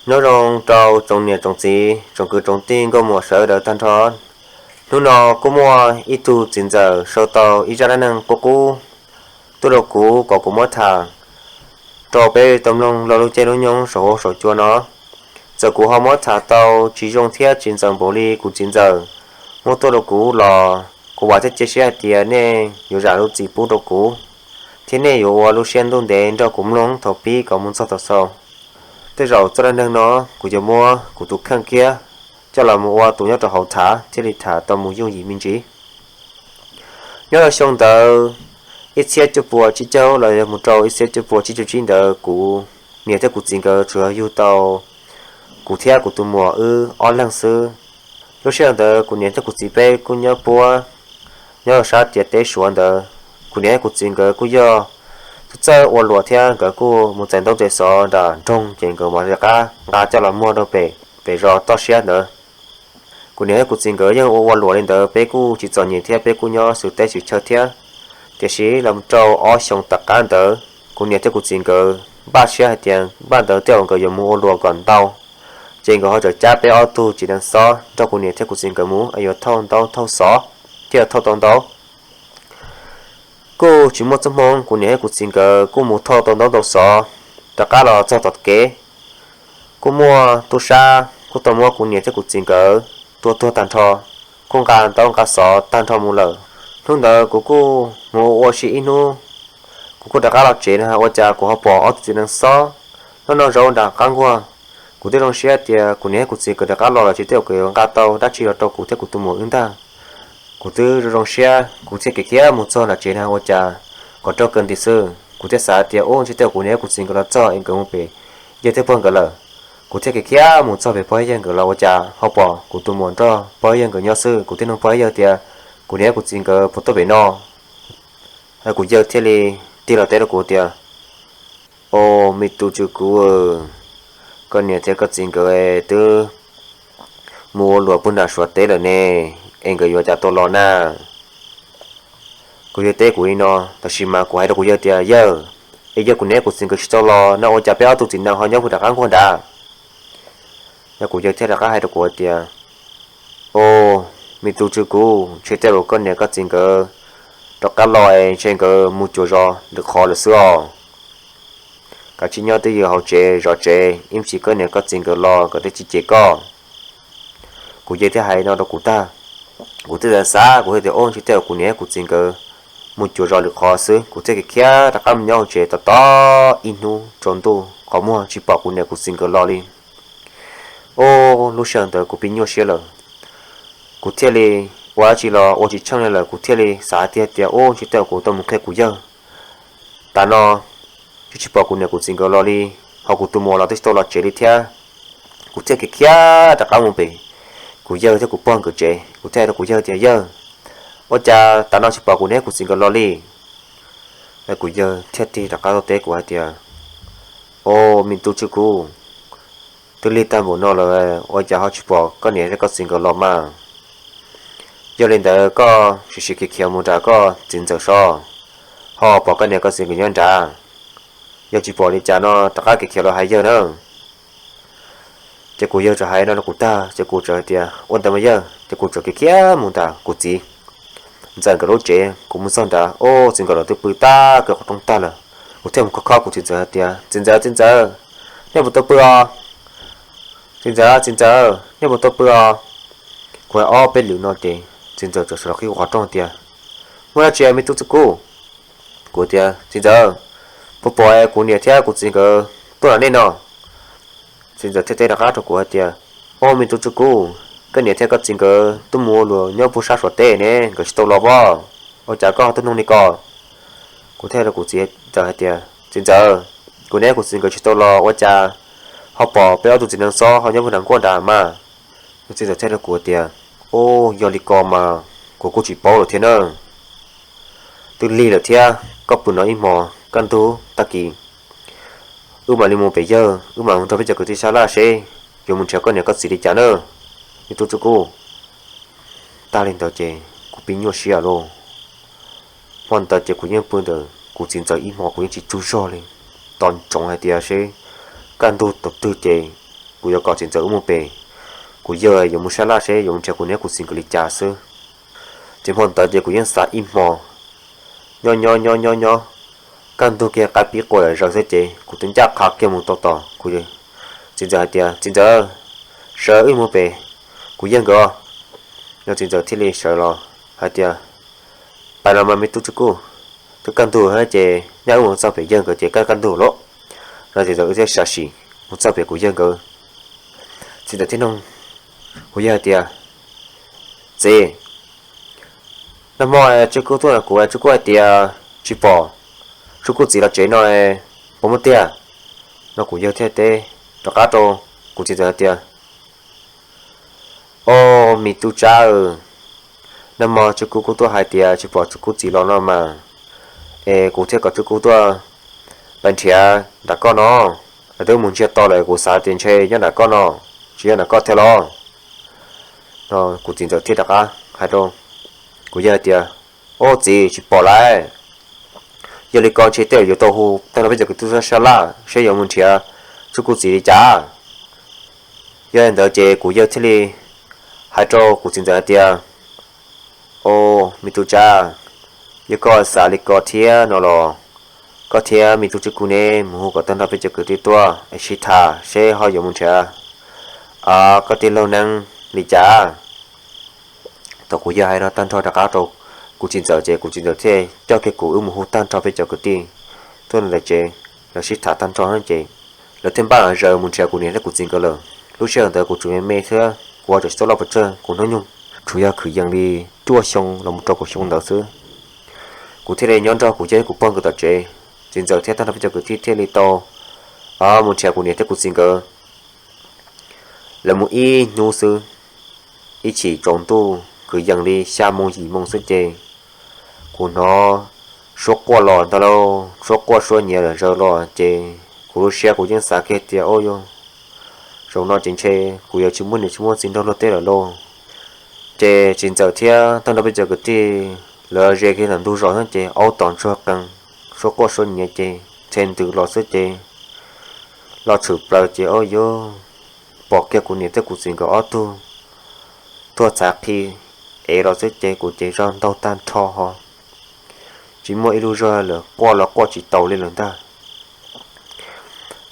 Nyob zoo rau tsoom niam tsoom txiv tsoom kwv tsoom tij nkauj muam sawv daws tag nrho. Hnub no kuj muaj ib tug txiv ntxawm sau tau ib zaj dab neeg qub qub tuaj rau kuv kom kuv muab tham rau peb tau mloog lo lub caij lub nyoog saum huab saum cua no. Txawm kuv ho muab tham tau tsis zoo thiab tsis ntxaws npaum li kuv txiv ntxawm muab tuaj rau kuv los kuv vam thiab cia siab hais tias nej yuav zam lub txim pub rau kuv, thiab nej yuav ua lub siab ntuj ntev nrog kuv mloog thaum pib kom mus txog thaum xaus. Tej zaum txoj dab neeg no kuv yuav muab kuv tus kheej kiag coj los mus ua tus nyob rau hauv thav thiaj li tham tau mus yooj yim me ntsis. Nyob rau xyoo ntawd ib txhiab cuaj puas tsib caug los yog mus rau ib txhiab cuaj puas tsib caug tsib ntawd kuv niam thiab kuv txiv nkawd tsuas yug tau kuv thiab kuv tus muam wb ob leeg xwb. Lub sij hawm ntawd kuv niam thiab kuv txiv peb kuj nyob puab nyob rau sab tiaj teb Suav ntawd. Kuv niam thiab kuv txiv nkawd kuj yog txawj ua luam thiab nkawd kuj mus txais ntaub txais xov nram nroog ces nkawd mam li qab nqa coj los muag rau pem pem zos toj siab ntawd. Kuv niam thiab kuv txiv nkawd yeej ua ua luam li ntawd peb kuj tsis txom nyem thiab peb kuj nyob xws teb xws chaw thiab. Tiam sis los rau ob xyoos tom qab ntawd kuv niam thiab kuv txiv nkawd npaj siab hais tias npaj ntawd tej zaum nkawd yuav mus ua luam kom ntau, ces nkawd ho txawm cab peb ob tug txiv neej xob nrog kuv niam thiab kuv txiv nkawd mus es yuav thauj ntaub thauj xov thiaj thauj tau ntau. Kuj tsis muaj txoj hmoo kuv niam thiab kuv txiv nkawd kuj mus thauj tau ntaub tau xov. Rov qab los txog tom kev kuj muaj tub sab kuj tau muab kuv niam thiab kuv txiv nkawd tua tuag tag nrho, kuj nqa ntaub nqa xov tag nrho mus lawm. Hnub ntawd kuv kuj mus ua si ib hnub, kuv kuj rov qab los tsev na ua cas kuv ho pom ob tug txiv neej xob noj noj zaub nram qab nkuaj. Kuv twb zoo siab tias kuv niam thiab kuv txiv nkawd rov qab los lawm ces tej zaum nkawd yuav nqa tau dab tsi los rau kuv thiab kuv tus muam wb ntag. Kuv twb zoo zoo siab kuv thiaj kev khiav mus txog nram tsev na ua cas kom raug kawg nti xwb. Kuv thiaj xav tias ub ntshe tej zaum kuv niam thiab kuv txiv nkawd los txog es nkawd mus pem yawg thiab pog nkawd lawm. Kuv thiaj kev khiav mus txog pem pog yawg nkawd los ua cas ho pom kuv tus muam nrog pog yawg nkawd nyob xwb. Kuv thiaj nug pog yawg tias kuv niam thiab kuv txiv nkawd puas tuaj pem no. Kuv yawg thiaj li tig los teb rau kuv tias, Au, me tus tswv kuv, koj niam thiab koj txiv nkawd twb mus ua luam puag nram Suav teb lawm ne, es nkawd yuav cas tau los na? Kuv yawg teb kuv li no, tab sis mas kuv hais rau kuv yawg tias, Yawg, es yog kuv niam thiab kuv txiv nkawd tsis tau los no ua cas peb ob tug txiv neej ho nyob puag nram qab nkuaj nrad? Yog kuv yawg thiaj rov qab hais rau kuv tias, Au, me tus tswv kuv, ntshe tej zaum koj niam koj txiv nkawd rov qab los es ntshe nkawd mus cuag zos lwm qhov lawm xwb os. Kav tsij nyob twj ywm hauv tsev zov tsev, ib chim koj niam koj txiv nkawd los nkawd thiaj tsis cem koj. Kuv yawg thiaj hais no rau kuv tag, kuv thiaj xav xav kuv thiaj tias, Au, ntshe tej zaum kuv niam thiab kuv txiv nkawd mus cuag zos lwm qhov xwb. Kuv thiaj khiav rov qab mus nyob hauv tsev tos tos ib hnub tsaus ntuj qhov muag tsis pom kuv niam kuv txiv nkawd los li. Au, lub sij hawm ntawd kuv pib nyuaj siab lawm, kuv thiaj li ua dab tsi los ua tsis tsheej li lawm. Kuv thiaj li xav tiag tias, Au, ntshe tej zaum kuv tau mus qhia kuv yawg, tas no twb tsis pom kuv niam kuv txiv nkawd los li, ho kuv tus muam los twb tsis tau los tsev li thiab. Kuv thiaj khiav khiav rov qab mus pem kuv yawg thiab kuv pog nkawd tsev. Kuv thiaj hais rau kuv yawg tias, Yawg, ua cas tas no tsis pom kuv niam thiab kuv txiv nkawd los li? Kuv yawg thiaj tig rov qab tuaj teb kuv hais tias, Au, me tus tswv kuv, twb lig tag npaum no lawm ua cas ho tsis pom koj niam thiab koj txiv nkawd los mas? Yog li ntawd koj sim sim khiav khiav mus nram koj txiv ntxawm so, ho pom koj niam koj txiv nkawd nyob nrad. Yog tsis pom li cas no rov qab khiav khiav los hais yawg na. Ces kuv yawg txawm hais no rau kuv tag ces kuv txawm hais tias, Ua ntawd mas yawg. Ces kuv txawm khiav khiav mus nram kuv txiv ntxawm nkawd lub tsev. Kuv mus txog nrad, au, txiv nkawd lawv twb pw tag kawg qhov rooj tag lawm. Kuv thiaj mus khob khob kuv txiv ntxawm hais tias, Txiv ntxawm, txiv ntxawm, nej puas tau pw os? Txiv ntxawm, txiv ntxawm, nej puas tau pw os? Kuv hais ob peb lwm no ces txiv ntxawm txawm sawv los qhib kuv qhov rooj tias, Muaj dab tsi me tub txwj kuv? Kuv tias, Txiv ntxawm, puas pom kuv niam thiab kuv txiv nkawd tuaj nram nej no? Txiv ntxawm thiaj teb rov qab rau kuv hais tias, Au, me tub txwj kuv, koj niam thiab koj txiv nkawd twb mus ua luam nyob puag sab Suav teb ne, nkawd tsis tau los pob. Ua cas koj ho tuaj nug li ko? Kuv thiaj hais rau kuv txiv ntxawm hais tias, Txiv ntxawm, kuv niam kuv txiv nkawd tsis tau los ua cas ho pom peb ob tug txiv neej xob ho nyob puag nram nkuaj nrad mas? Txiv ntxawm thiaj rau kuv tias, Au, yog li ko mas kuv kuj tsis paub lawm thiab na. Twb lig lawm thiab, koj pw no ib hmos kaj ntug tag kis wb mam li mus pem yawg, wb mam mus nrog peb cov kwv tij sab laj seb yuav mus nrhiav koj niam koj txiv li cas na, me tub txwj kuv. Tag li ntawd ces kuv pib nyuaj siab lauj. Hmo ntawd ces kuv yeej pw ntawm kuv txiv ntxawm ib hmos kuv yeej tsis tsaug zog li. Tos ntsoov hais tias seb kaj ntug thaum twg ces Kuv yuav kom txiv ntxawm wb mus pem kuv yawg yuav mus sab laj seb yuav mus nrhiav kuv niam thiab kuv txiv nkawd li cas xwb. Ces hmo ntawd ces kuv yeej xav ib hmo, nyob nyob nyob nyob nyob, kaj ntug kiag qab pib qua zom zaws xwb ces kuv twb ncaj qha kiag mus tau tos kuv txiv ntxawm hais tias, Txiv ntxawm, sawv wb mus pem kuv yawg nkawd os. No txiv ntxawm thiaj li sawv los hais tias, Pais los mas me tub tswv kuj, twb kaj ntug ces nyaj wb mus txog pem yawg nkawd ces kaj kaj ntug lawm. No txiv ntxawm wb thiaj sam sim mus txog pem kuv yawg nkawd. Txiv ntxawm thiaj nug kuv yawg hais tias, Txiv, nag hmo tswv kuj tuaj, kuv tswv kuj hais tias tsis pom tswv kuj txiv los tsev no, puas muaj tiag? No kuv yawg thiaj teb rov qab rau kuv txiv ntxawm hais tias, Au, me tub tswv, nag hmo tswv kuj kuj tuaj hais tias tsis pom tswv kuj txiv los no mas, es kuv thiaj kom tswv kuj tuaj pais nrhiav nram koj no. Twb mus ntsia tau lawm, kuv xav tias ntshe nyob nram koj no, tsis yog nram koj thiab los? No kuv txiv ntxawm thiaj rov qab hais rau kuv yawg hais tias, Au txiv, tsis pom lawm. Yog li ko ntshe tej zaum yuav tau hu tag nrho peb cov kwv tij sab laj seb yuav mus nrhiav tswv kuj txiv li cas. Yog li ntawd ces kuv yawg thiaj li hais rau kuv txiv ntxawm hais tias, Au, me tub tswv, yog koj xav li ko thiab no los, koj thiab me tub tswv kuj neb mus hu kom tag nrho peb cov kwv tij tuaj es sib tham seb ho yuav mus nrhiav koj tij laug neeb li cas. Thaum kuv yawg hais no tag nrho rov qab rau kuv txiv ntxawm ces kuv txiv ntxawm thiaj coj kiag kuv wb mus hu tag nrho peb cov kwv tij tuaj ntawm tsev, lawv sib tham tag nrho ces lawv thiaj npaj zaws mus nrhiav kuv niam thiab kuv txiv nkawd lawm. Lub sij hawm ntawd kuv tseem me me thiab kuv ho tseem tsis tau loj pes tsawg, kuv hnub nyoog tsuas yog kwv yees li cuaj xyoo los mus rau kaum xyoo ntawd xwb. Kuv thiaj li nyob nrog kuv yawg kuv pog nkawd tom tsev, txiv ntxawm thiab tag nrho peb cov kwv tij thiaj li tau mus nrhiav kuv niam thiab kuv txiv nkawd. Lawv mus ib hnub xwb, ib chim tsaus ntuj kwv yees li xya moo yim moo xwb ces kuv hnov suab quaj los ntag lauj, suab quaj suab nyiav lawm zaws los ces kuv lub siab kuv yeej xav kiag tias, Au yog, zaum no ces ntshe kuv yuav tsis muaj niam tsis muaj txiv nrog luag teb lawm lauj. Ces txiv ntxawm thiab tag nrho peb cov kwv tij lawv ze kiag ntawm ntug zos xwb ces aub tom ntsuag qees, suab quaj suab nyiav ces nthe ntws los xwb ces los tshwm plaws ces, Au yog, pom kiag kuv niam thiab kuv txiv nkawd ob tug tuag txhav qhi ev los xwb ces kuv ces zog ntaug tag nrho ho tsis muaj ib lub zog lawm, quaj los quaj tsis taus li lawm ntag.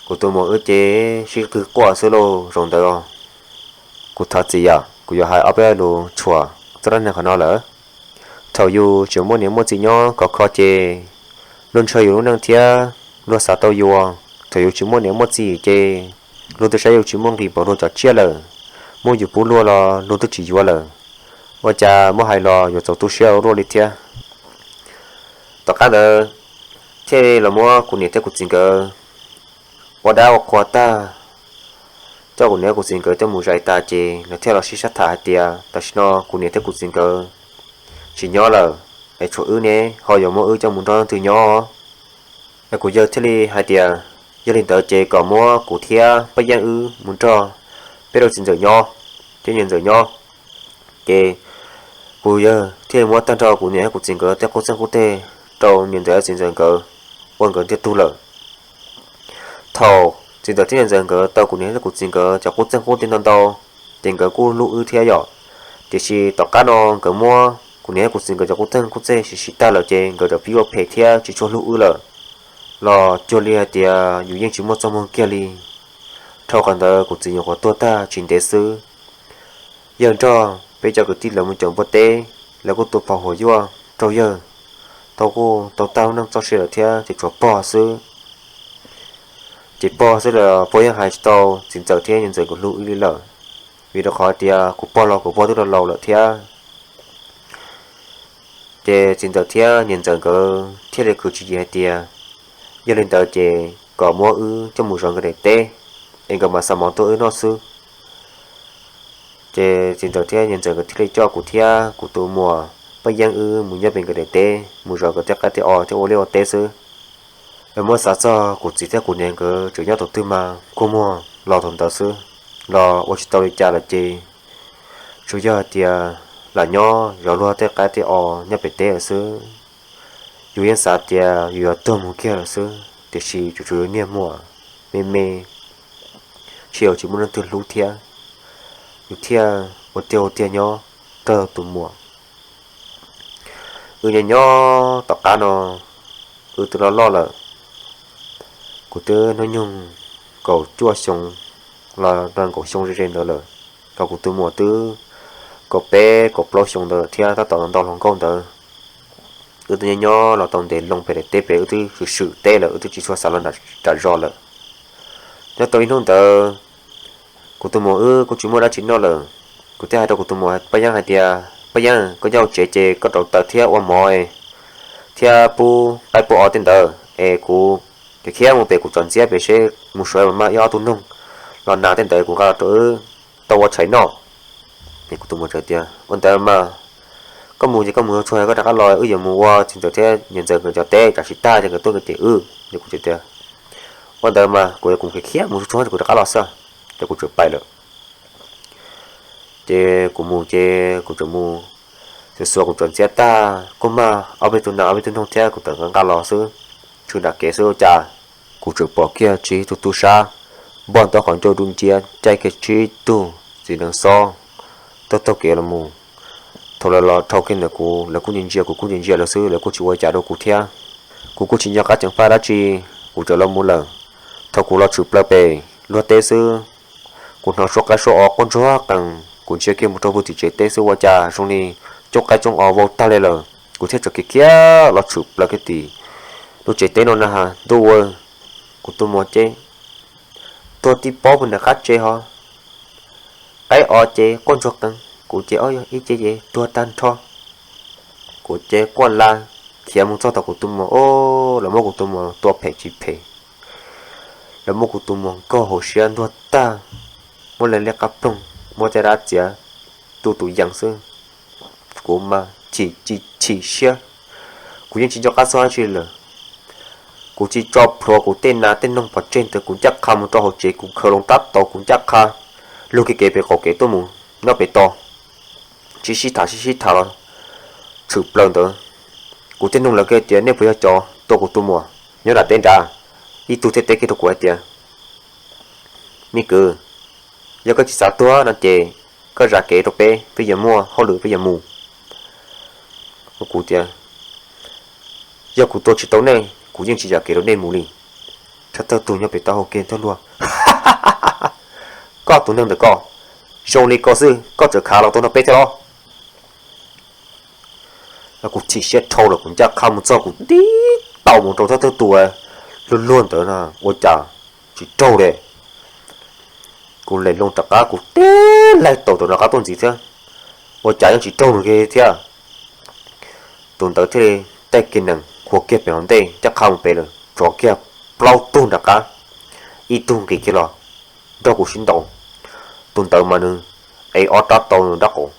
Kuv tus muam wb ces sib qw quaj xwb lauj zaum ntawd. Kuv thov txim yom, kuv yuav hais ob peb lus tshuam txog dab neeg qhov no lawm. Thaum yus tseem muaj niam muaj txiv nyob khov kho ces luag ntshaw yus lub neej thiab luag xav tau yus. Thaum yus tsis muaj niam muaj txiv ces luag twb saib yus tsis muaj nqis npaum luag cov tsiaj lawm, muab yus pub luag los luag twb tsis yuav lawm. Ua cas muab hais los yuav txaus tu siab ua luaj li thiab. Tom qab ntawd thiaj los muab kuv niam thiab kuv txiv nkawd ua dab ua qhua tag, coj kuv niam kuv txiv nkawd coj mus zais tas ces lawv thiaj los sib sab tham hais tias tam sim no kuv niam thiab kuv txiv nkawd tsis nyob lawm, es tshuav wb ne ho yuav muab wb coj mus nrog leej twg nyob? Kuv yawg thiaj li hais tias yog li ntawd ces kom muab kuv thiab Paj Yeeb wb mus nrog peb rau txiv ntxawm nyob thiab niam ntxawm nyob. Ces kuv yawg thiaj li muab tag nrho kuv niam thiab kuv txiv nkawd tej qub txeeg qub teg rau niam ntxawm thiab txiv ntxawm nkawd ua nkawd ntiag tug lawm. Thaum txiv ntxawm thiab niam ntxawm nkawd tau kuv niam thiab kuv txiv nkawd cov qub txeeg qub teg ntau ntau, ces nkawd kuj hlub wb thiab yom. Tiam sis tom qab no nkawd muab kuv niam thiab kuv txiv nkawd cov qub txeeg qub teg siv siv tag lawm ces nkawd txawm pib ua phem thiab tsis tshua hlub wb lawm. Los cuag li hais tias yus yeej tsis muaj txoj muag kiag li. Dhau qhov ntawd kuv txiv nyuam qhuav tuag tag tsis ntev xwb, yawg nrog peb cov kwv tij lawv mus caum npua teb, lawv kuj tua phom huam yuaj rau yawg, tau kuj tau tag lub neej txoj sia lawm thiab ces tshuav pog xwb. Ces pog xwb los pog yeej hais tsis tau txiv ntxawm thiab niam ntxawm nkawd hlub wb li lawm, vim rau qhov tias kuv pog los kuv pog twb laus laus lawm thiab. Ces txiv ntxawm thiab niam ntxawm nkawd thiaj li khwv tswv yim hais tias yog li ntawd ces kom muab wb coj mus zov nkawd daim teb, es nkawd mam xa mov tuaj wb noj xwb. Ces txiv ntxawm thiab niam ntxawm nkawd thiaj li coj kuv thiab kuv tus muam Paj Yeeb wb mus nyob pem nkawd daim teb mus zov nkawd tej qaib tej os thiab ua liaj ua teb xwb. Es muab xav txog kuv txiv thiab kuv niam nkawd tseem nyob thaum twg mas kua muag los thaum ntawd xwb, los ua tsis tau li cas lawm ces tsuas yog hais tias lam nyob zov luag tej qaib tej os nyob pem teb lawm xwb. Yus yeej xav tias yus yuav tuag mus kiag lawm xwb, tiam sis tsuas tsuas yus niag muam me me tsiaj tsis muaj leej twg hlub thiab, yus thiaj ua tiag ua tiag nyob raug tus muam. Wb nyob nyob tom qab no, wb twb loj loj lawm, kuv twb hnub nyoog kaum cuaj xyoo los nkaum xyoo ze ze ntawd lawm, ho kuv tus muam twb kaum peb kaum plaub xyoo ntawd thiab tab tom ntau hluas nkauj ntawd. Wb twb nyob nyob los tau ntev loo pem daim teb pem, wb twb swm swm teb lawm, wb twb tsis tshua xav los nram zos lawm. Nyob tau ib hnub ntawd, kuv tus muam wb kuj tsis muaj dab tsi noj lawm, kuv thiaj hais rau kuv tus muam Paj Yeeb hais tias, Paj Yeeb, koj nyob hauv tsev ces koj rauv taws thiab ua mov thiab pub qaib pub os tej ntawd es kuv khiav mus pem kuv txov ntxiab pem seb mus suav mas ib ob tug noog los nas tej ntawd kuv nqa los rau wb tau ua tshais noj. Kuv tus muam tias, Ua ntawd mas koj mus ces koj mus tsuag tsuag koj rov qab los, wb yuav mus ua txiv ntxawm thiab niam ntxawm nkawd cov teb, tsam tsis tag ces nkawd tuaj nkawd cem wb. Ces kuv tias, Ua ntawd mas kuv yuav mus khiav khiav mus tsuag tsuag ces kuv rov qab los xwb. Ces kuv txawm pais lawm. Ces kuv mus ces kuv txawm mus xuas xuas kuv txov ntxiab tag kuj mag ob peb tug nas ob peb tug noog thiab kuv txawm nqa nqa los xwb, tshwm nram kev xwb ua cas kuv txawm pom kiag tsis ib tug tub sab npog ntaub qhov ncauj dub nciab caij kiag tsib tug txiv nees xob taug taug kev los mus. Thaum lawv los dhau kiag ntawm kuv, lawv kuj ntsia ntsia kuv kuj ntsia ntsia lawv xwb, lawv kuj tsis ua cas rau kuv thiab. Kuv kuj tsis nco qab ceev faj dab tsi, kuv txawm los mus lawm. Thaum kuv los tshwm plaws pem luag teb xwb, kuv hnov suab qaib suab os quaj ntsuag qees, kuv ntsia kiag mus rau puag tim tsev teb xwb ua cas zoo li coob qaib coob os vau tag li lawm. Kuv thiaj tso kev khiav los tshwm plaws kiag tim lub tsev teb no na has ntuj ua, kuv tus muam ces tuag tib pob puag nram qab tsev ho, qaib os ces quaj ntsuag qees, kuv ces ob yog ib ce ces tuag tag nrho. Kuv ces quaj la khiav mus txog tom kuv tus muam, o, lawv muab kuv tus muam tua phem tsis phem, lawv muab kuv tus muam nkaug hauv siab ntuag tag, muab leej liab qab ploog, muab caj dab txiav tu tus yees xwb. Kuv mas chim chim chim siab, kuv yeej tsis nco qab txog dab tsi lawm. Kuv tsis tso plhuav kuv tej nas tej noog pov tseg ntawd, kuv ncaj qha mus rau hauv tsev, kuv khaws loo rab taus kuv ncaj qha lug kiag kev pem qaum kev tuaj mus nyob pem tos, sib sib tham sib sib tham los tshwm plaws ntawd. Kuv thiaj nug lawv kiag tias nej puas yog cov tua kuv tus muam nyob nram teb nrad. Ib tug thiaj teb kiag rau kuv hais tias me kwv, yog koj tsis xav tuag no ces koj zam kev rau peb, peb yuav muaj hauj lwm peb yuav mus. Kuv tias yog kuv tua tsis tau nej kuv yeej tsis zam kev rau nej mus li. Thawj thawj tug nyob pem taub hau kiag thiaj luag, koj tus neeg ntawm koj, zoo li koj xwb koj tseem khav los tuaj nrog peb thiab los? Kuv chim siab dhau lawm kuv ncaj qha mus txog kuv tib tau mus rau thawj thawj tug luag luag ntawd no ua cas tsis raug li. Kuv lem loo rov qab kuv tib laig taus rov qab tuaj ntxiv thiab, ua cas yeej tsis raug nws li thiab. Tus ntawd thiaj li taij kiag nees huas kiag pem hauv ntej ncaj qha mus pem lawm tsov kiag plaub tug nram qab, ib tug nqis kiag los nrog kuv sib ntaus. Tus ntawd mas nws ev ob rab taus nrab qaum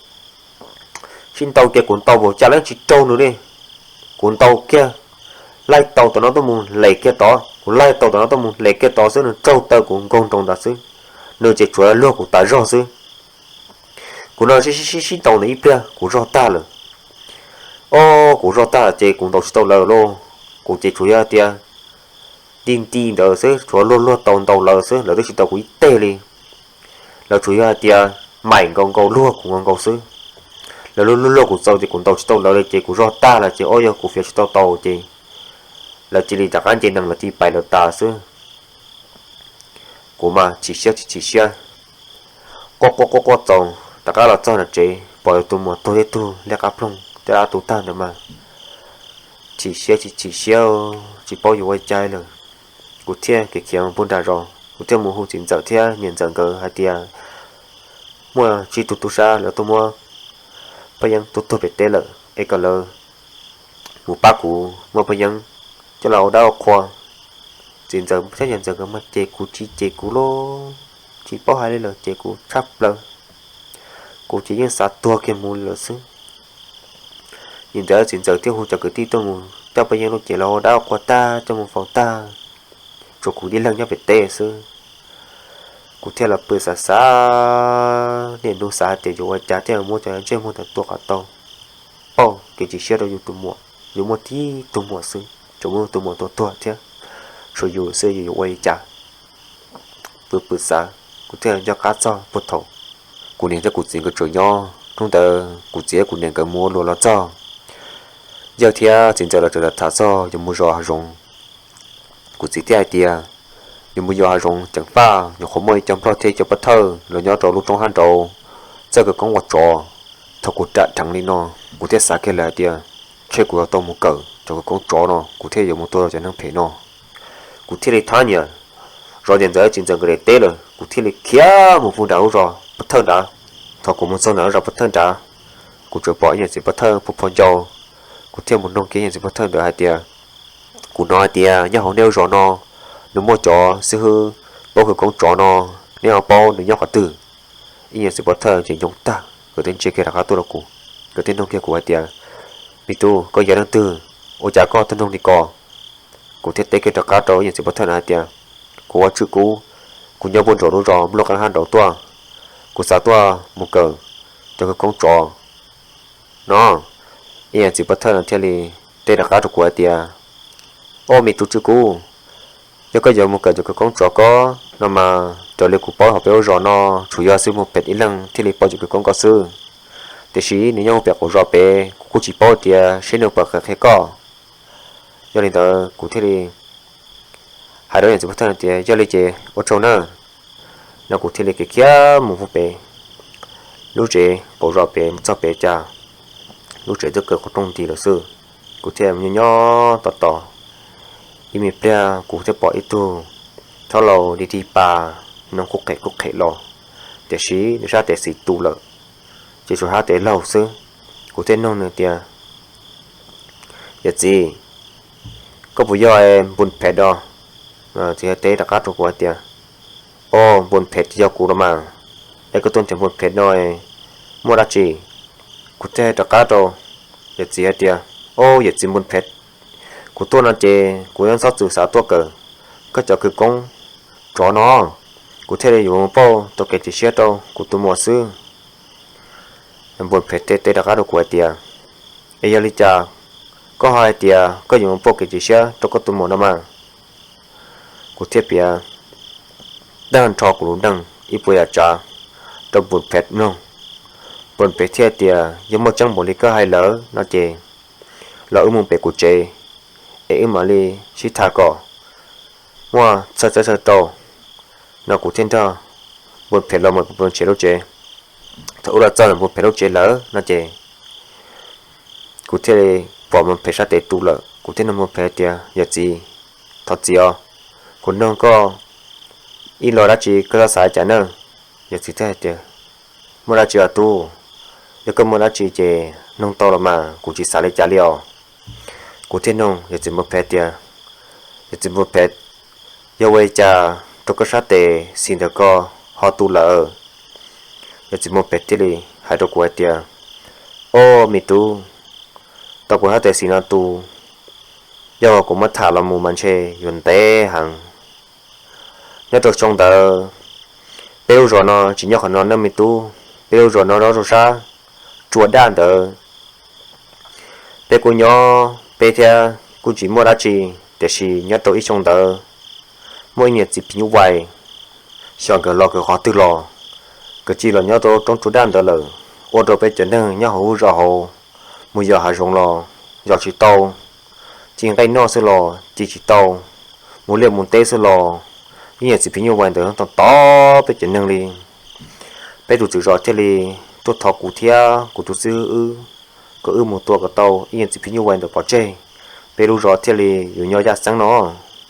sib ntaus ces kuv ntaus npaum cas los yeej tsis raug nws li. Kuv ntaus kiag, laij taus tom no tuaj mus les kiag tod, kuv laij taus tom no tuaj mus les kiag tod xwb, nws raug taw kuv nkaug nroos ntawd xwb. Nws ces tsuas luag kuv tas zog xwb. Kuv no sib sib sib ntaus ntawd ib pliag kuv zog tag lawm. Ob, kuv zog tag ces kuv ntaus tsis tau lawv lauj. Kuv ces tsuas yog hais tias nti nti ntawd xwb, tsuas luag luag taus ntaus lawv xwb, lawv twb tsis tau kuv ib teg li. Lawv tsuas yog hais tias maim nkaus nkaus luag kuv nkaus nkaus xwb. Lawv luag luag luag kuv txaus ces kuv ntaus tsis tau lawv li ces kuv zog tag lawm ces ob, yog kuv fiav tsis tau tau ces lawv cia li rov qab nce nees lawv cia li pais lawv tas xwb. Kuv mas chim siab tsis chim siab, quaj quaj quaj quaj txaus rov qab los txog nram tsev pom yus tus muam tuag ib tug liab qab ploog tej dab tu tag ntawd mas chim siab tsis chim siab, tsis paub yuav ua cas lawm. Kuv thiaj khiav khiav mus pug nram zos, kuv thiaj mus hu txiv ntxawm thiab niam ntxawm nkawd hais tias muaj tsib tug tub sab lawv tuaj muab Paj Yeeb tua tuag pem teb lawm es kom lawv mus pab kuv muab Paj Yeeb coj los ua dab ua qhua. Txiv ntxawm thiab niam ntxawm nkawd mas cem kuv tsis cem kuv lauj, tsis paub hais li lawm, cem kuv tshaj plaws. Kuv ces yeej xav tuag kiag mus lawm xwb. Nim ntawd txiv ntxawm thiaj hu cov kwv tij tuaj mus coj Paj Yeeb lub cev los ua dab ua qhua tag, coj mus faus tag, tshuav kuv ib leeg nyob pem teb xwb. Kuv thiaj los pw xav xav niaj hnub xav hais tias yuav ua cas thiaj muab cov ntsej muag ntawd tua kom tau. Pauj kev chim siab rau yus tus muam, yus muaj tib tug muam xwb, tsuas muab tus muam tua tuag thiab, tshuav yus xwb yus yuav ua li cas. Pw pw xav, kuv thiaj nco qab txog puag thaum kuv niam thiab kuv txiv nkawd tseem nyob. Hnub ntawd kuv txiv thiab kuv niam nkawd mus ua luam los txog, yawg thiab txiv ntxawm los tseem tham txog yuav mus zov hav zoov. Kuv txiv thiaj hais tias, yuav mus zov hav zoov ceev faj, nyuam qhuav muaj ib co nplog thiab ib co pov thawj los nyob rau lub roob hab nraud txawj khawv koob ua tsov. Thaum kuv ram dheev li no, kuv thiaj xav kiag lawm hais tias, ntshe kuv yuav tau mus kawm cov khawv koob tsov no, kuv thiaj yuav mus tua cov neeg phem no. Kuv thiaj li thab nyiam zov niam ntxawm txiv ntxawm nkawd daim teb lawm, kuv thiaj li khiav mus pw nram lub zos pov thawj nrad. Thaum kuv mus txog nram lub zos pov thawj nrad, kuv tsuas pom ib niam txiv pov thawj pw pho ncau. Kuv thiaj mus noog kiag niam txiv pov thawj ntawd hais tias, kuv hnov hais tias nyob hauv nej lub zos no nws muaj cov xib hwb paub khawv koob tsov no, nej ho paub nws nyob qhov twg? Ib niam txiv pov thawj ces nyoog tag, nkawd twb ntsia kiag rov qab tuaj rau kuv, nkawd thiaj noog kiag kuv hais tias, me tub, koj yog leej twg, ua cas koj tuaj noog li ko? Kuv thiaj teb kiag rov qab rau ib niam txiv pov thawj na hais tias, kuv ua Tswj Kub, kuv nyob puag nraum lub zos nplooj qeeb hab nraud tuaj, kuv xav tuaj mus kawm cov khawv koob tsov no. Ib niam txiv pov thawj no thiaj li teb rov qab rau kuv hais tias, o me tub Tswj Kub, yog koj yuav mus kawm cov khawv koob tsov ko no mas raws li kuv paub hauv peb lub zos no tsuas yog xib hwb Npuj Phem ib leeg thiaj li paub cov khawv koob ko xwb, tiam sis nws nyob hauv pem qaum zos pem, kuv kuj tsis paub tias seb nws puas qhia koj. Yog li ntawd kuv thiaj li hais rau niam txiv pov thawj tias, yog li ces ua tsaug nawb, no kuv thiaj li khiav khiav mus pem lub tsev qaum zos pem. Mus txog pem cas lub tsev twb kaw qhov rooj nti lawm xwb. Kuv thiaj mus nyob nyob tos tos ib me pliag, kuv thiaj pom ib tug thaub laus dig dig pa, nws kuj qhem kuj qhem los, tiam sis nws sab tes xis tu lawm, ces tshuav sab tes laug xwb. Kuv thiaj noog nws tias, yawm txiv, koj puas yog Npuj Phem os? Txiv teb rov qab rau kuv hais tias, o, Npuj Phem ces yog kuv los mas, es koj tuaj nrhiav Npuj Phem no muaj dab tsi? Kuv thiaj rov qab rau yawm txiv hais tias, o, yawm txiv Npuj Phem, kuv tuaj no ces kuv yeej txhob txwm xav tuaj kawm koj cov khawv koob tsov no, kuv thiaj li yuav pauj tau kev cia siab rau kuv tus muam xwb. Npuj Phem thiaj teb rov qab rau kuv hais tias, es yog li cas koj ho hais tias koj yuav pauj kev cia siab rau koj tus muam no mas? Kuv thiaj piav tag nrho kuv lub neej ib puas yam tsav rau Npuj Phem mloog. Npuj Phem thiaj tias, yog muaj tseeb npaum li koj hais lawm no ces los wb mus pem kuv tsev es wb mam li sib tham kom muaj txhawj txhawj rau, no kuv thiaj nrog Npuj Phem los mus pem Npuj Phem lub tsev. Thaum wb los txog ntawm Npuj Phem lub tsev lawm no ces kuv thiaj li pom Npuj Phem sab tes tu lawm. Kuv thiaj nug Npuj Phem tias, yawm txiv, thov txim os, kuv nug koj ib lo dab tsi koj txhob xav li cas nawb. Yawm txiv thiaj hais tias, muaj dab tsi os tub, yog koj muaj dab tsi ces nug tau los mas, kuv tsis xav li cas li os. Kuv thiaj nug yawm txiv Npuj Phem tias, yawm txiv Npuj Phem, yog ua li cas rau koj sab tes xis ntawm ko ho tu lawm? Yawm txiv Npuj Phem thiaj li hais rau kuv hais tias, o, me tub, tau kuv sab tes xis no tu, yog kuv muab tham los mus mas ntshe yuav ntev heev. Nyob rau xyoo ntawd, peb lub zos no tsis nyob qhov no nawb me tub, peb lub zos no nyob rau sab tsua daj ntawd. Peb kuj nyob peb thiab kuj tsis muaj dab tsi, tiam sis nyob rau ib xyoo ntawd muaj ib niam txiv phim nyuj vais, xyov nkawd los nkawd qhov twg los, nkawd cia li los nyob rau roob tsua daj ntawd lawm, ua rau peb cov neeg nyob hauv lub zos hauv mus yos hav zoov los yos tsis tau, ci nqaij noj xwb los ci tsis tau, mus liaj mus teb xwb los ib niam txiv phim nyuj vais ntawd tos tos peb cov neeg li. Peb tus tswv zos thiaj li tuaj thov kuv thiab kuv tus xib hwb wb, kom wb mus tua kom tau ib niam txiv phim nyuj vais ntawd pov tseg, peb lub zos thiaj li yuav nyob yaj xeeb no.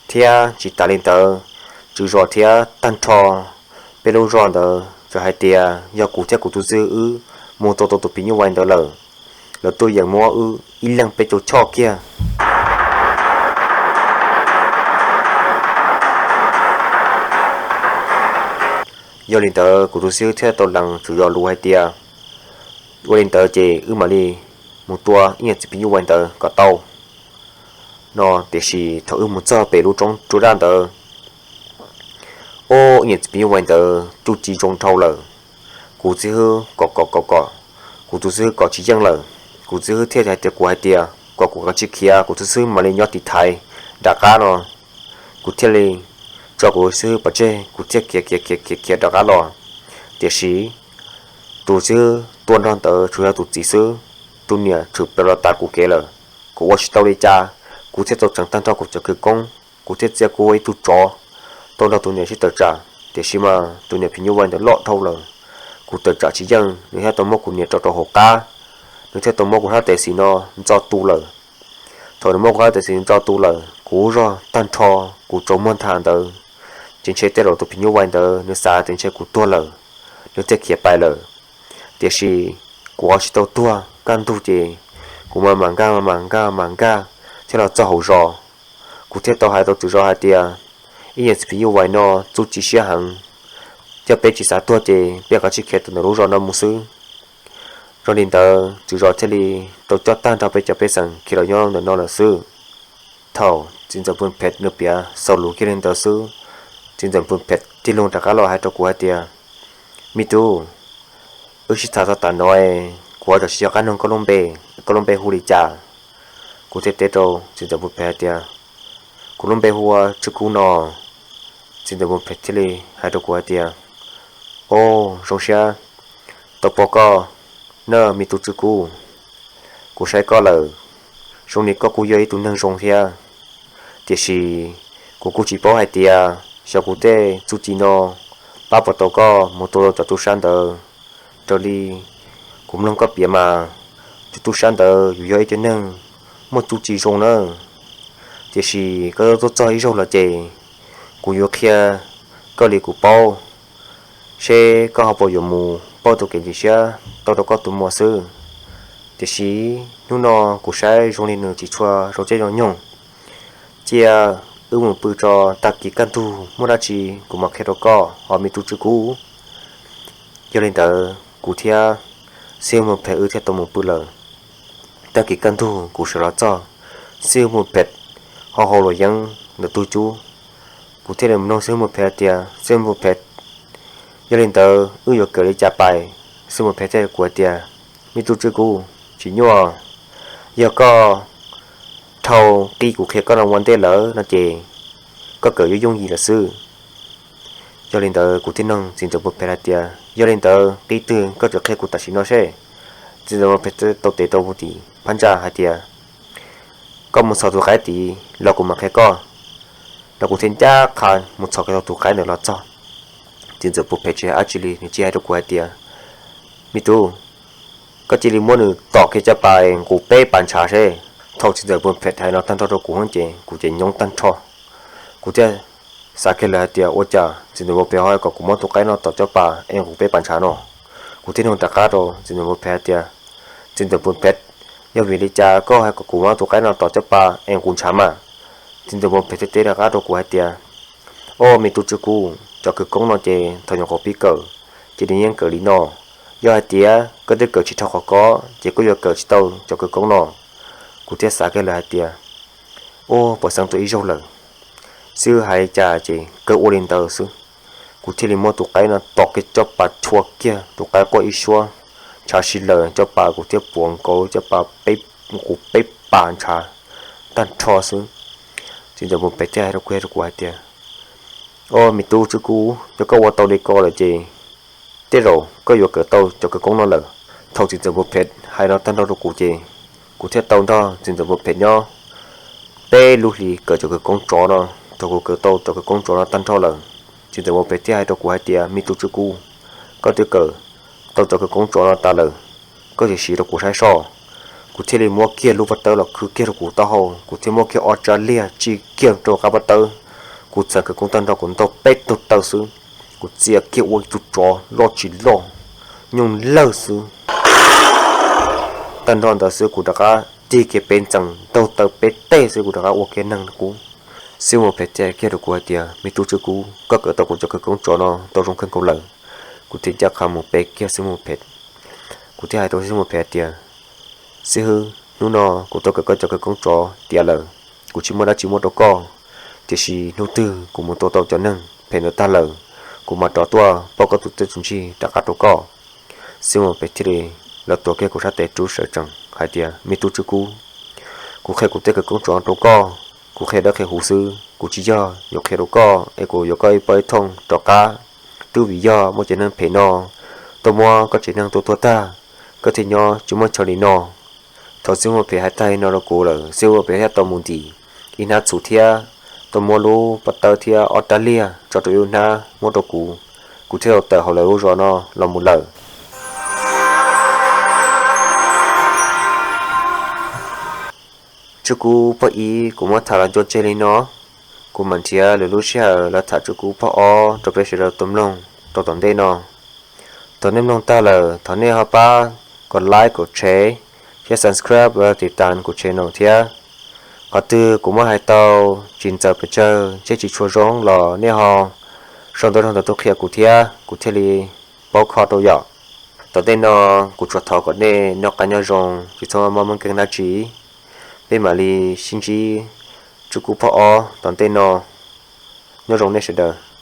Thiab tsis tas li ntawd, tswv zos thiab tag nrho peb lub zos ntawd txawm hais tias yog kuv thiab kuv tus xib hwb wb mus tua tau tus phim nyuj vais ntawd lawm, lawv tuaj yeem muab wb ib leeg peb caug choj kiag. Yog li ntawd kuv tus xib hwb thiaj tau lees tswv zos lus hais tias, ua li ntawd ces wb mam li mus tua ib niam txiv phim nyuj vais ntawd kom tau no. Tiam sis thaum wb mus txog pem lub roob tsua daj ntawd, ua ib niam txiv phim nyuj vais ntawd tsuj ci zoo dhau lawm. Kuv xib hwb kom kom kom kom, kuv tus xib hwb kom tsis yeej lawm. Kuv xib hwb thiaj hais tias, kuv hais tias kom kuv kav tsij khiav, kuv tus xib hwb mam li nyob tiv thaiv nram qab no. Kuv thiaj li tso kuv xwb pov tseg, kuv thiaj khiav khiav khiav khiav khiav rov qab los. Tiam sis tus xib hwb tuaj nrog ntawd tsuas yog tus txiv xwb, tus niam tshwm plaws los tas kuv kev lawm. Kuv ua tsis tau li cas, kuv thiaj tau tseev tag nrho kuv cov khawv koob, kuv thiaj txia kuv ua ib tug tsov tau nrog tus niam sib tawm tsam. Tiam sis mas tus niam phim nyuj vais ntawd loj dhau lawm, kuv tawm tsam tsis yeej, nws thiaj tau muab kuv nias rau rau hauv qab, nws thiaj tau muab kuv hlab tes xis no ntxo tu lawm. Thaum nws muab kuv hlab tes xis ntxo tu lawm, kuv zog tag nrho, kuv tsaus muag nthav ntawd, ces ntshe tej zaum tus phim nyuj vais ntawd nws xav tias ntshe kuv tuag lawm, nws thiaj khiav pais lawm. Tiam sis kuv ua tsis tau tuag, kaj ntug ces kuv mam mam nkag mam nkag mam nkag thiab los txog hauv zos. Kuv thiaj tau hais rau tswv zos hais tias, ib yam txiv phim nyuj vais no txuj ci siab heev, yog peb tsis xav tuag ces peb kav tsij khiav tawm ntawm lub zos no mus xwb. Zoo li ntawd tswv zos thiaj li tau coj tag nrho peb cov pej xeem khiav los nyob ntawm no lawm xwb. Thaum txiv ntxawm Npus Phem nws piav xaus lus kiag li ntawd xwb, txiv ntxawm Npus Phem tig loo rov qab los hais rau kuv hais tias, me tub, wb sib tham txog tas no, kuv ho tsis nco qab nug koj lub npe, koj lub npe hu li cas? Kuv thiaj teb rau txiv ntxawm Npus Phem hais tias, kuv lub npe hu ua Tswj Kub no. Txiv ntxawm Npus Phem thiaj li hais rau kuv hais tias, o, zoo siab tau pom koj na me tub Tswj Kub. Kuv saib koj lawm, zoo li koj kuj yog ib tug neeg zoo thiab. Tiam sis kuv kuj tsis paub hais tias xyov kuv tej txuj ci no pab puas tau koj mus tua tau cov tub sab ntawd. Raws li kuv mloog koj piav mas, cov tub sab ntawd yuav yog ib cov neeg muaj txuj ci zoo nawb. Tiam sis koj tuaj txog ib zaug lawm ces kuv yuav qhia koj li kuv paub, seb koj ho puas yuav mus pauj tus kev ntxim siab tau rau koj tus muam xwb. Tiam sis hnub no kuv saib zoo li nws tsis tshua zoo caij zoo nyoog. Cia wb mus pw tso, tag kis kaj ntug muaj dab tsi kuv mam qhia rau koj os me tub Tswj Kub. Yog li ntawd kuv thiab xib hwb Npus Phem wb thiaj tau mus pw lawm. Tag kis kaj ntug kuv sawv los txog, xib hwb Npus Phem ho hau luam yeeb ntawm tug cub. Kuv thiaj li mus nug xib hwb Npus Phem tias, xib hwb Npus Phem, yog li ntawd wb yuav kawm li cas pais? Xib hwb Npus Phem thiaj hais kuv hais tias, me tub Tswj Kub, tsis nyuaj, yog koj dhau qib kuv qhia koj no ua ntej lawm no ces koj kawm yooj yooj yim lawm xwb. Yog li ntawd kuv thiaj nug txiv ntxawm Npus Phem hais tias, yog li ntawd qib twg koj tseem qhia kuv tam sim no seb? Txiv ntxawm Npus Phem tau tes rau mus tim phab ntsa hais tias, koj mus txhos tus qaib tid los kuv mam qhia koj. Los kuv thiaj ncaj qha mus txhos kiag tau tus qaib ntawd los txog. Txiv ntxawm Npus Phem tsis hais dab tsi li, nws cia hais rau kuv hais tias, me tub, koj cia li muab nws tom kiag caj pas es nqus peb pas ntshav seb. Thaum txiv ntxawm Npus Phem hais no tag nrho rau kuv ces kuv ces nyoob tag nrho. Kuv thiaj xav kiag lawm hais tias, ua cas txiv ntxawm Npus Phem ho hais kom kuv muab tus qaib no tom caj pas es nqus peb pas ntshav no? Kuv thiaj nug rov qab rau txiv ntxawm Npus Phem hais tias, txiv ntxawm Npus Phem, yog vim li cas koj hais kom kuv muab tus qaib no tom caj pas es nqus ntshav mas? Txiv ntxawm Npus Phem thiaj teb rov qab rau kuv hais tias, o me tub Tswj Kub, cov khawv koob no ces thaum nyuam qhuav pib kawm ces nws yeej kawm li no. Yog hais tias koj twb kawm tsis dhau qhov ko ces koj yuav kawm tsis tau cov khawv koob no. Kuv thiaj xav kiag lawm hais tias, ua puas xeeb tuaj ib zaug lawm, xib hwb hais li cas ces kawg ua li ntawd xwb. Kuv thiaj li muab tus qaib no tom kiag caj pas, chua kiag tus qaib quaj ib suab, ntshav si lawm caj pas, kuv thiaj puav nkaus caj pas peb, nqus peb pas ntshav tag nrho xwb. Txiv ntxawm Npus Phem thiaj hais rau kuv, hais rau kuv hais tias, o me tub Tswj Kub, yog koj ua tau li ko lawm ces tej zaum koj yuav kawm tau cov khawv koob no lawm. Thaum txiv ntxawm Npus Phem hais no tag nrho rau kuv ces kuv thiaj tau nrog txiv ntxawm Npus Phem nyob peb lub hlis kawm cov khawv koob tsov no. Thaum kuv kawm tau cov khawv koob tsov no tag nrho lawm, txiv ntxawm Npus Phem thiaj hais rau kuv hais tias, me tub Tswj Kub, koj twb kawm tau cov khawv koob tsov no tas lawm, koj sim siv rau kuv saib soj. Kuv thiaj li muab kiag lub pob tawb los khwb kiag rau kuv taub hau, kuv thiaj muab kiag ob tsab liag tsim kiag rau qab pob tawb. Kuv txhais khawv koob tag nrho kuv ntaug peb tug taw xwb, kuv txia kiag ua ib tug tsov loj tsis loj, nyooj lawj xwb. Tag nrho ntawd xwb kuv rov qab tig kiag peb ntxees ntaug taw peb teg xwb kuv rov qab ua kiag neeg qub. Xib hwb Npus Phem thiaj hais kiag rau kuv hais tias, me tub Tswj Kub, koj kawm tau kuv cov khawv koob tsov no tau zoo kawg nkaus lawm. Kuv thiaj ncaj qha mus pe kiag xib hwb Npus Phem. Kuv thiaj hais rau xib hwb Npus Phem hais tias, xib hwb, hnub no kuv tau kawm koj cov khawv koob tsov tiav lawm, kuv tsis muaj dab tsi muab rau koj, tiam sis hnub twg kuv mus tua tau cov neeg phem ntawd tag lawm, kuv mam rov tuaj pauj koj tus txiaj tus ntsig rov qab rau koj. Xib hwb Npus Phem thiaj li los tuav kiag kuv sab tes rub sawv tsees hais tias, me tub Tswj Kub, kuv qhia kuv tej khawv koob tsov rau koj, Kuv qhia dawb qhia huv xwb, kuv tsis yog yuav qhia rau koj es kuv yuav koj ib pob ib thooj rov qab. Twb vim yog muaj cov neeg phem no tuaj muab koj tsev neeg tua tuag tag, koj thiaj nyob tsis muaj chaw li no. Thaum xib hwb Vaj Phem hais tag li no rau kuv lawm, xib hwb Vaj Phem thiaj tau mus ntim ib hnab txhuv thiab tau muab lub pob tawb thiab ob rab liag tso rau ib hnab muab rau kuv, kuv thiaj tau tawm hauv lawv lub zos no los mus lawm. Tswj Kub pab ib kuv muab tham los nco tseg li no, kuv mam nrhiav lwm lub sij hawm los tham Tswj Kub pab ob rau peb sawv daws tau mloog rau tom ntej no. Thaum nej mloog tag lawm thov nej ho pab kom like, kom share thiab subscribe, tiv tas kuv channel thiab. Qhov twg kuv muab hais tau tsis ntxaws pes tsawg thiab tsis tshua zoo los nej ho sau ntawv rau ntawm tus qhia kuv thiab kuv thiaj li paub kho rau yom. Tom ntej no kuv tsuas thov kom nej noj qab nyob zoo, tsis txhob mob muaj keeb dab tsi. Peb mam li sib ntsib Tswj Kub pab ob tom ntej no. Nyob zoo nej sawv daws.